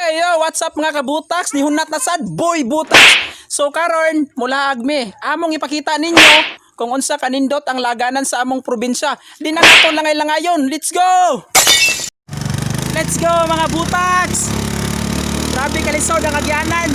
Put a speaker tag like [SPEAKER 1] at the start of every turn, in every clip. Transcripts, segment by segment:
[SPEAKER 1] Hey yo, what's up, mga kabutaks? Nihunat na sad, Boy Butaks. So karon, mulaag mi. Among ipakita ninyo kung unsa kanindot ang laganan sa among probinsya. Di na nato langay-langayon. Let's go! Let's go, mga butaks! Grabe kalisod ang agyanan.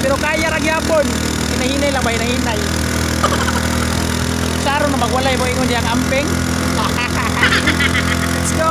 [SPEAKER 1] Pero kaya ra gyapon. Hinahinay lang ba, hinahinay. Saro na magwalay mo ingon diyang amping. Let's go!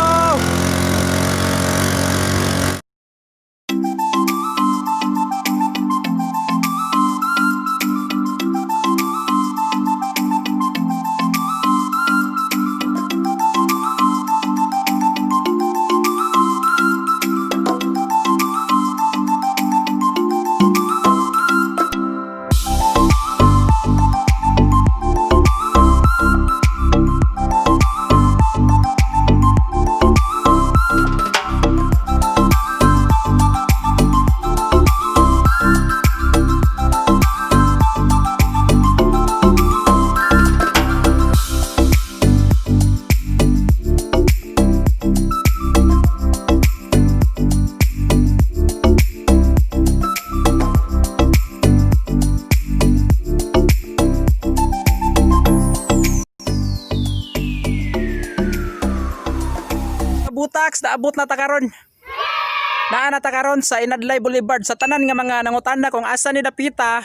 [SPEAKER 1] Butaks, naabot na ta karon. Naa na ta karon sa Inadlay Boulevard. Sa tanan nga mga nangutana kung asa ni dapita,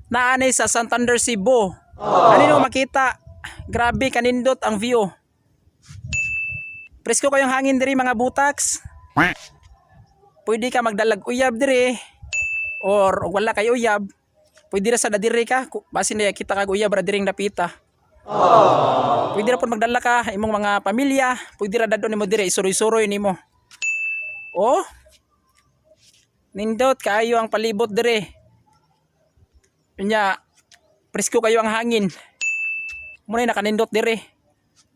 [SPEAKER 1] naa ni sa Santander, Cebu. Ani no makita, grabe kanindot ang view. Presko kayong hangin diri, mga butaks. Pwede ka magdalag uyab diri or og wala kay uyab, pwede ra sa diri ka, basin na kita kag uyab ra diring dapita. Pwede ra pud magdala ka imong mga pamilya, pwede ra dadon nimo dire, isuroy-suroy nimo. Oh. Nindot kaayo ang palibot dire. Unya, presko kayo ang hangin. Muna nakanindot dire.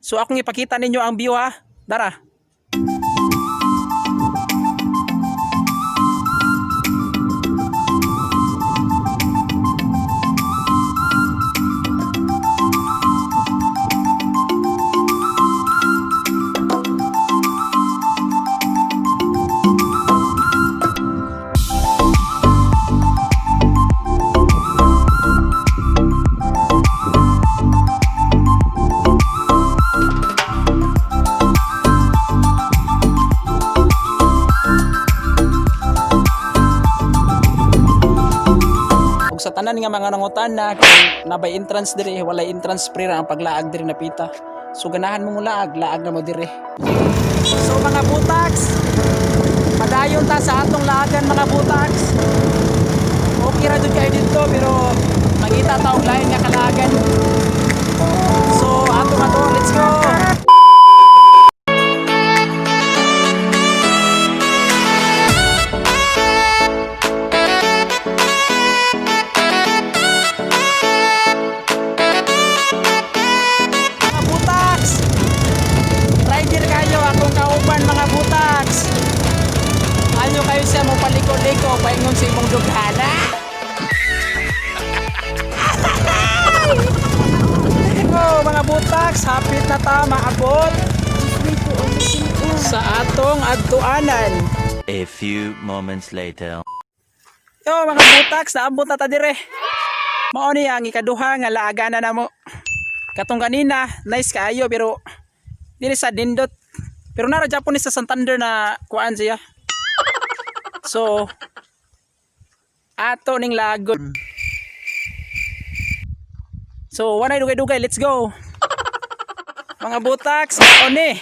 [SPEAKER 1] So akong ipakita ninyo ang view, ha. Dara. Ug sa tanan nga mga nangutana kung nabay entrance dire, walay entrance, pre ra ang paglaag dire napita. So ganahan mo laag, laag na mo dire. So mga butaks, padayon ta sa atong laagan, mga butaks. Okay ra jud kayo dito pero mangita ta og lain nga kalaagan. So ato na to, let's go. Mga butaks! Rider kayo akong kauban, mga butaks. Ayo kayo siya mo paliko-liko paingon sa imong dughana. Oh, mga butaks, hapit na ta maabot sa atong adtuanan.
[SPEAKER 2] A few moments later.
[SPEAKER 1] Yo, mga butaks, naabot na ta dire. Mao ni ang ikaduha nga laagana namo. Katong kanina, nice kaayo pero dili sa nindot. Pero nara Japanese sa Santander na kuan siya. So ato ning lagon. So wanay dugay-dugay, let's go. Mga butaks, mao ni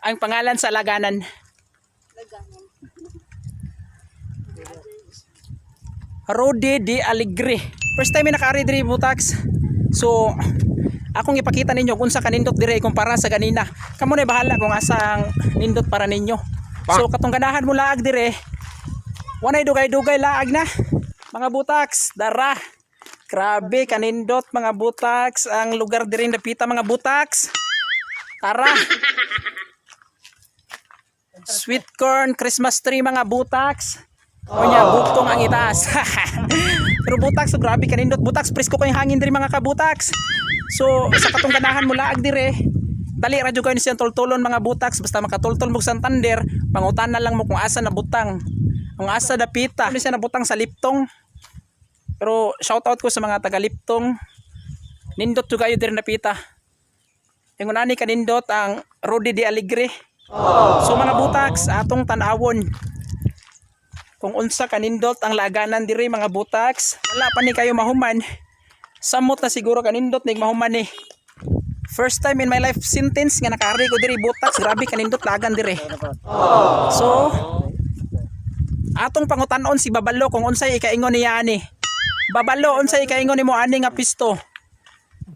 [SPEAKER 1] ang pangalan sa laganan. Rode de Alegre. First time mi nakaari diri, butaks. So akong ipakita ninyo kung sa kanindot dire kumpara sa ganina. Kamo na bahala kung asa ang nindot para ninyo. So katong ganahan mo laag dire, wanay dugay-dugay, laag na. Mga butaks, dara. Grabe kanindot, mga butaks, ang lugar dire napita, mga butaks. Tara. Sweet corn, Christmas tree, mga butaks. O nya, buktong ang itaas. Pero butaks, so grabe kanindot. Butaks, presko kayong hangin diri, mga kabutaks. So, sa katong ganahan mo laag dire, dali ra jud kayo siyang tultulon, mga butaks, basta makatultol mo sa Santander, pangutan na lang mo kung asa na butang. Ang asa dapita. Ano siya nabutang sa Liptong. Pero shout out ko sa mga taga Liptong. Nindot jud kayo diri napita. Ingon ani kanindot ang Rodi de Alegre. So mga butaks, atong tan-awon kung unsa kanindot ang laganan diri, mga butaks. Wala pa ni kayo mahuman. Samot na siguro kanindot nig mahuman ni. First time in my life sentence nga nakaari ko diri, butaks, grabe kanindot lagan diri. So atong pangutan-on si Babalo kung unsay ikaingon niya ani. Babalo, unsay ikaingon nimo ani nga pisto?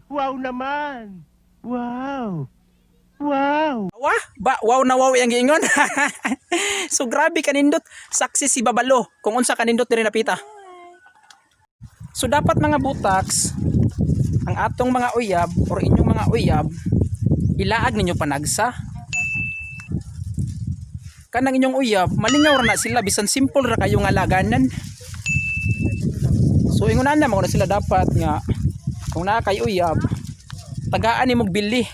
[SPEAKER 3] Wow naman! Wow! Wow!
[SPEAKER 1] Wa, ba, wow na wow iyang giingon. So grabe kanindot, saksi si Babalo kung unsa kanindot diri napita. So dapat, mga butaks, ang atong mga uyab or inyong mga uyab, ilaag ninyo panagsa. Kanang inyong uyab, malingaw ra na sila bisan simple ra kayo nga laganan. So ingon na mo na sila dapat nga kung naa kay uyab, tagaan nimog bili.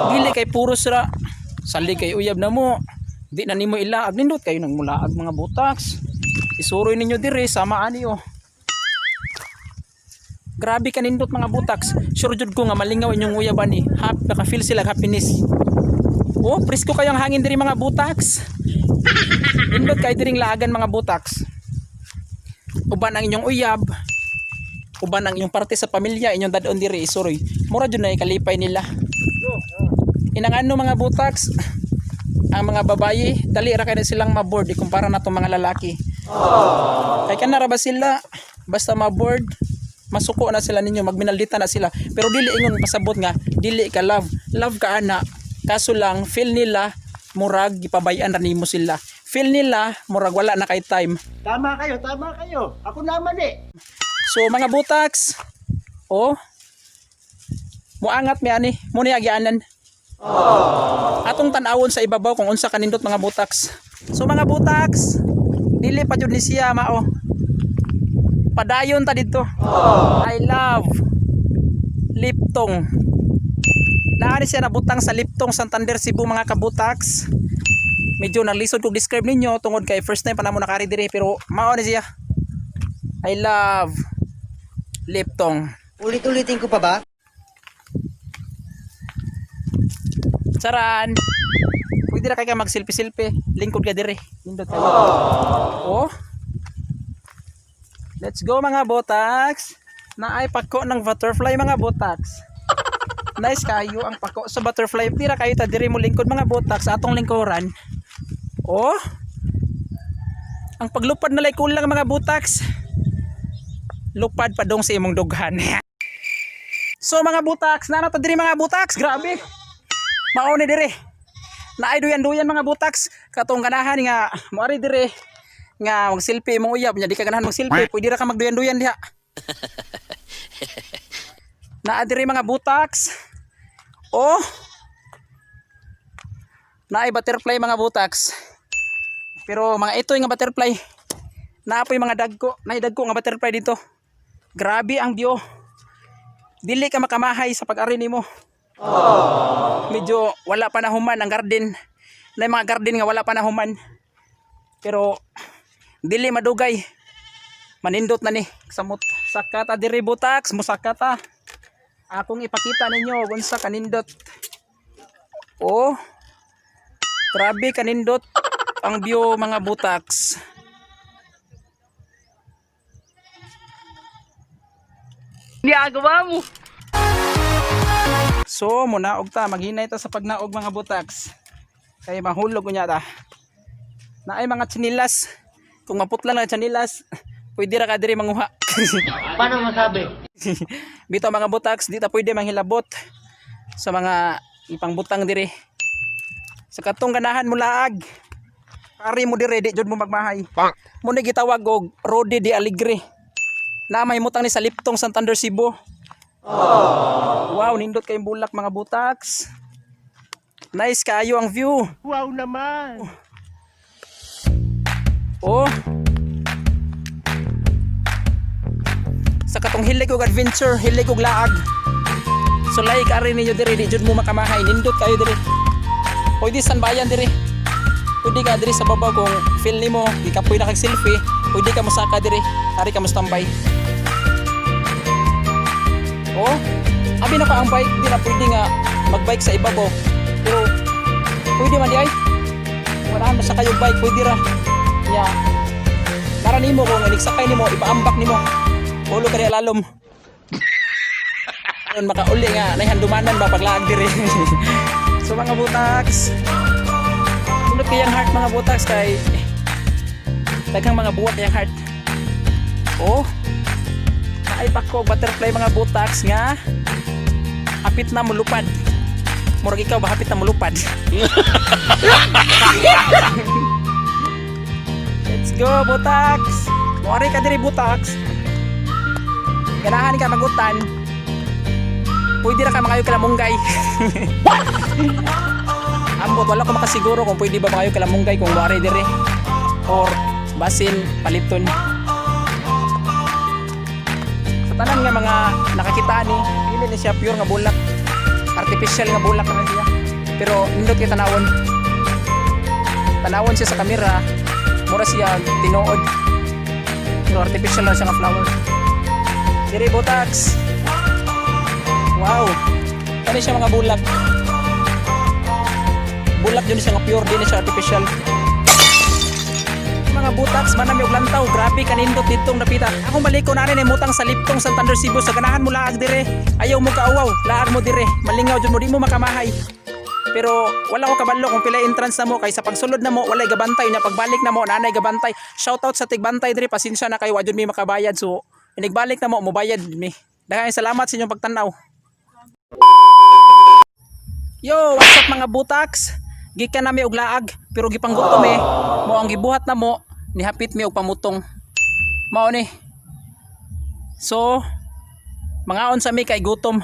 [SPEAKER 1] Dili kay puros ra salig kay uyab na mo. Di na nimo ilaag, nindot kayo nang mulaag, mga butaks. Isuroy ninyo diri sama ani oh. Grabe ka nindot, mga butaks. Sure jud ko nga malingaw inyong uyab ani. Hap, naka-feel sila happiness. Oh, presko kayong hangin diri, mga butaks. Nindot kay diring laagan, mga butaks. Uban ang inyong uyab, uban ang inyong parte sa pamilya, inyong dadon diri isuroy. Mura jud na ikalipay nila. Inangano, mga butaks, ang mga babaye, dali ra kay na silang maboard ikumpara na tong mga lalaki. Kay kana ra ba sila, basta maboard, masuko na sila ninyo, magminaldita na sila. Pero dili ingon pasabot nga dili ka love, love ka ana. Kaso lang feel nila murag gipabayan ra nimo sila. Feel nila murag wala na kay time.
[SPEAKER 3] Tama kayo, tama kayo. Ako naman eh.
[SPEAKER 1] So mga butaks, oh, muangat mi ani, mo ni agyanan. Atong tan-awon sa ibabaw kung unsa kanindot, mga butaks. So mga butaks, dili pa jud ni siya mao. Padayon ta didto. I love Liptong. Naa ni siya nabutang sa Liptong, Santander, Cebu, mga kabutaks. Medyo naglisod kog describe ninyo tungod kay first time pa namo nakari diri, pero mao ni siya. I love Liptong.
[SPEAKER 4] Ulit-ulitin ko pa ba?
[SPEAKER 1] Charan! Pwede ra kay ka mag-selfie-selfie. Lingkod ka dire. Nindot kayo. Oh. Let's go, mga butaks. Naay pako ng butterfly, mga butaks. Nice kayo ang pako sa butterfly. Tira kayo ta dire mo lingkod, mga butaks, atong lingkuran. Oh. Ang paglupad na lay kulang, mga butaks. Lupad pa dong sa imong dughan. So mga butaks, nana ta diri, mga butaks, grabe. Mao ni dire. Naay duyan-duyan, mga butaks, katong ganahan nga moari dire nga mag-selfie imong uyab nya di ka ganahan mag-selfie, pwede ra ka magduyan-duyan diha. Naa dire, mga butaks. Oh. Naay butterfly, mga butaks. Pero mga ito nga butterfly. Naa po'y mga dagko, naay dagko nga butterfly dito. Grabe ang view. Dili ka makamahay sa pag-ari nimo. Medyo wala pa nahuman ang garden. Na mga garden nga wala pa nahuman. Pero dili madugay. Manindot na ni samot. Sakata diri, butaks, musakata. Akong ipakita ninyo unsa kanindot. Oh. Grabe kanindot ang view, mga butaks.
[SPEAKER 5] Ginagawa mo.
[SPEAKER 1] So, munaog ta, maghinay ta sa pagnaog, mga butaks. Kay mahulog unya ta. Naay mga tsinilas. Kung maputla na tsinilas, pwede ra ka diri manguha.
[SPEAKER 4] Paano masabi?
[SPEAKER 1] Bitaw, mga butaks, di ta pwede manghilabot sa mga ipangbutang diri. Sa katong ganahan mo laag. Pari mo dire, di jud mo magmahay. Mo ni gitawag og Rode de Alegre. Na may mutang ni sa Liptong, Santander, Cebu. Wow, nindot kayong bulak, mga butaks. Nice kayo ang view.
[SPEAKER 3] Wow naman!
[SPEAKER 1] Oh. Sa katong hilig og adventure, hilig og laag. So like ari ninyo diri, di jud mo makamahay, nindot kayo diri. Pwede sanbayan diri. Pwede ka diri sa babaw kung feel nimo gikapoy na kag selfie, pwede ka mosaka diri. Ari ka mo standby. Oh, abi na pa ang bike, di na pwede nga magbike sa ibabaw. Pero pwede man di ay. Wala mo sa kayo bike, pwede ra. Nya. Nara nimo kung inigsakay nimo, ipaambak nimo. Ulo ka di alalom. Aron makauli nga nay handumanan ba paglaag diri. So mga butaks. Sunod kayang heart, mga butaks, kay daghang mga buwak yang heart. Oh. Naay pa ko butterfly, mga butaks, nga hapit na mulupad. Murag ikaw ba, hapit na mulupad. Let's go, butaks. Muari ka diri, butaks. Ganahan ka magutan. Pwede ra ka makayo kalamunggay. Ambot, wala ko makasiguro kung pwede ba makayo kalamunggay kung muari diri. Or basin paliton. Sa tanan nga mga nakakita ni, dili ni siya pure nga bulak. Artificial nga bulak na siya. Pero nindot kay tanawon. Tanawon siya sa kamera, mura siya tinuod. Pero artificial na siya nga flower. Diri, butaks. Wow. Kani siya mga bulak. Bulak yun siya nga pure, di na siya artificial. Mga butaks, manami og lantaw. Grabe kanindot ditong napita. Akong baliko na ni mutang sa Liptong, Santander, Cebu. Sa ganahan mo laag dire. Ayaw mo kauwaw, laag mo dire. Malingaw jud mo, di mo makamahay. Pero wala ko kabalo kung pila entrance na mo kay sa pagsulod na mo walay gabantay nya, pagbalik na mo nanay gabantay. Shout out sa tigbantay dire, pasensya na kayo, wa jud mi makabayad, so inigbalik na mo mobayad mi. Daghang salamat sa inyong pagtan-aw. Yo, what's up, mga butaks? Gikan nami og laag pero gipanggutom eh. Mo ang gibuhat na mo, nihapit mi og pamutong. Mao ni. So, mangaon sa mi kay gutom.